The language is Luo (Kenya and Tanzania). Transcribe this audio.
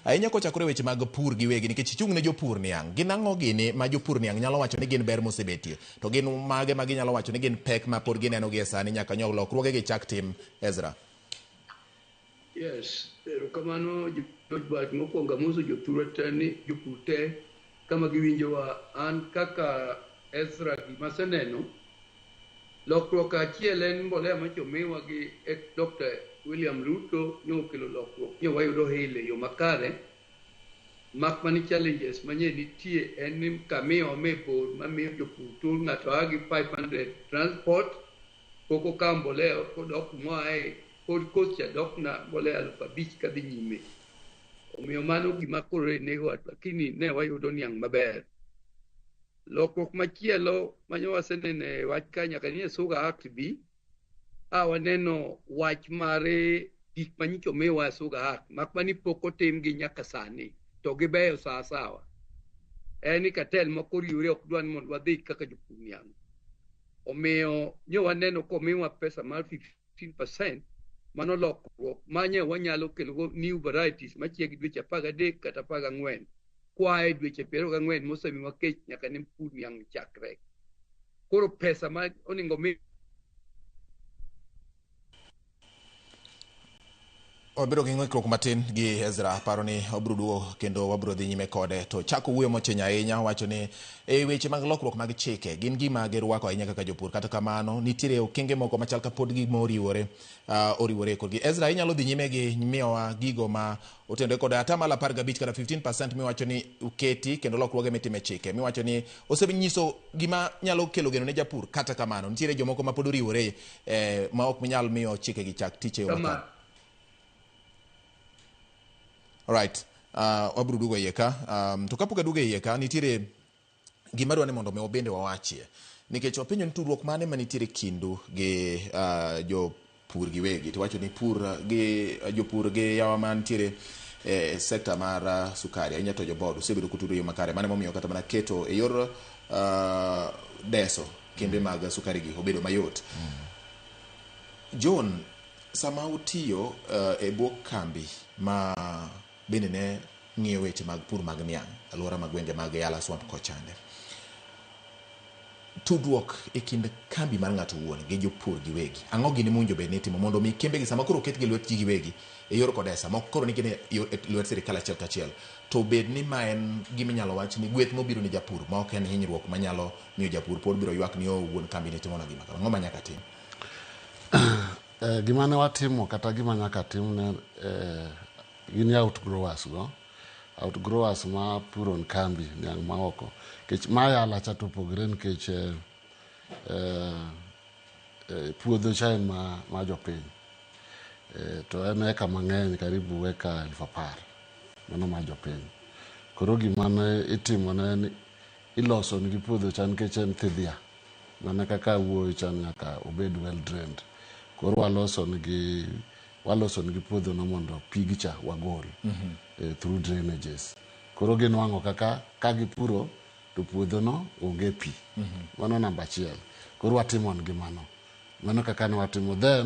Ahinya kochakore weche mag pur giwegi nikech ichung' ne jopur niang'. Gin ang'o gini ma jopur niang' nyalo wacho ni gin ber mosebetie? To gin mage ma ginyalo wacho ni gin pek ma pod gineno gie sani nyaka nyo lokruoge gi chak tim Ezra? Yes, erokamano George Bat. Mokwongo amoso jothurwa te ni jopur te kama giwinjowa. An kaka Ezra gima aseneno, lokruok achiel en mbolea machomiwa gi Dr. William Ruto nyokelo lokruok, nyo wayudo hail e yo makare. Mak mani challenges manye nitie en ni kamiyo me bor mamiyo jopur tur ng'ato a gi 500 transport pok okawo mbolea kodok kumoaye pod koth cha dok na mbolea 5,000 kadhi nyime. Omiyo mano gima koro nego lakini ne wayudo niang' maber. Lokruok machielo manyo waseneno e wach ka nyaka nie Sugar Act bi, a waneno wach mare gik manyicho omiwa e Sugar Act mak mani pok otimgi nyaka sani to gibeyo sawa sawa. En ni cartel moko oriwre ok dwa ni mondo wadhi kaka jopur niang'. Omiyo nyo waneno komiwa pesa mar 15% mano lokruok manye wanyalo kelogo new varieties machiegni dweche 13 kata 14 kwae dweche 24 mosemiwa kech nyaka ne pur niang' chakre. Koro pesa ma onego mi Wabiro gi ng'ikruok matin gi Ezra, paro ni obiro duogo kendo wabiro dhi nyime kode. To chako wuoyo mochiny ahinya wacho ni e weche mag lokruok mag chike gin gima girwako ahinya kaka jopur. Kata kamano nitiere okenge moko machal ka pod gima oriwore oriwore kodgi. Ezra, inyalo dhi nyime gi miyowa gigo ma otenore kod atamalo 15 kata 15% miwacho ni uketi kendo lokruoge mitime chike miwacho ni osenyiso gima nyalo kelo geno ne japur. Kata kamano nitiere jomoko ma pod oriwore ma ok nyal miyo chike gi chak tich e yo makare. Alright, wabiro duogo iye ka. To kapok aduogo iye ka, nitiere gima adwa ni mondo mi wabende wawachie. Nikech wapenjo ni tudruok mane manitiere kindu gi jopur giwegi. To wacho ni pur gi jopur gi yawa mantiere e sekta mar sukari, ahinya to jo board osebedo kotudore e yo makare. Mano emomiyo kata mana keto e yor deso kembe mag sukari gi obedo mayot. John, sama utiyo e bwo kambi ma bende ne ng'iyo weche mag pur mag niang' alwora mag gwenge mag Yala Swamp kochande, tudruok e kind kambi mar ng'ato owuon gi jopur giwegi, ang'o gini mowinjo bed ni itimo mondo mi kembe gi sama koro oketgi e lwet ji giwegi e yor kodesa moko koro ni gin e lwet sirikal achiel kachiel, to bed ni ma en gima inyalo wach ni gweth mobiro ni japur ma ok en hinyruok manyalo miyo japur pod biro ywak ni o wuon kambi ne timona gima kama, ang'o ma nyaka tim? Gima ne watimo kata gima nyaka tim ne gin outgrowers go. Outgrowers ma puro kambi niang' ma oko. Nikech ma Yala cha to opogore nikech puodho cha en ma jopiny. To en eka mang'eny karibu eka 10,000. Mano ma jopiny. Koro gima ne itimo ne en iloso nigi puodho cha nikech en thidhia. Mana kaka wuoyo cha nyaka obed well drained. Koro waloso nigi puodho no mondo pigi cha wagol through drainages. Koro ginwang'o kaka ka gipuro to puodho no onge pi. Mano namba achiel. Koro watimo nigi mano. Mano kaka ne watimo. Then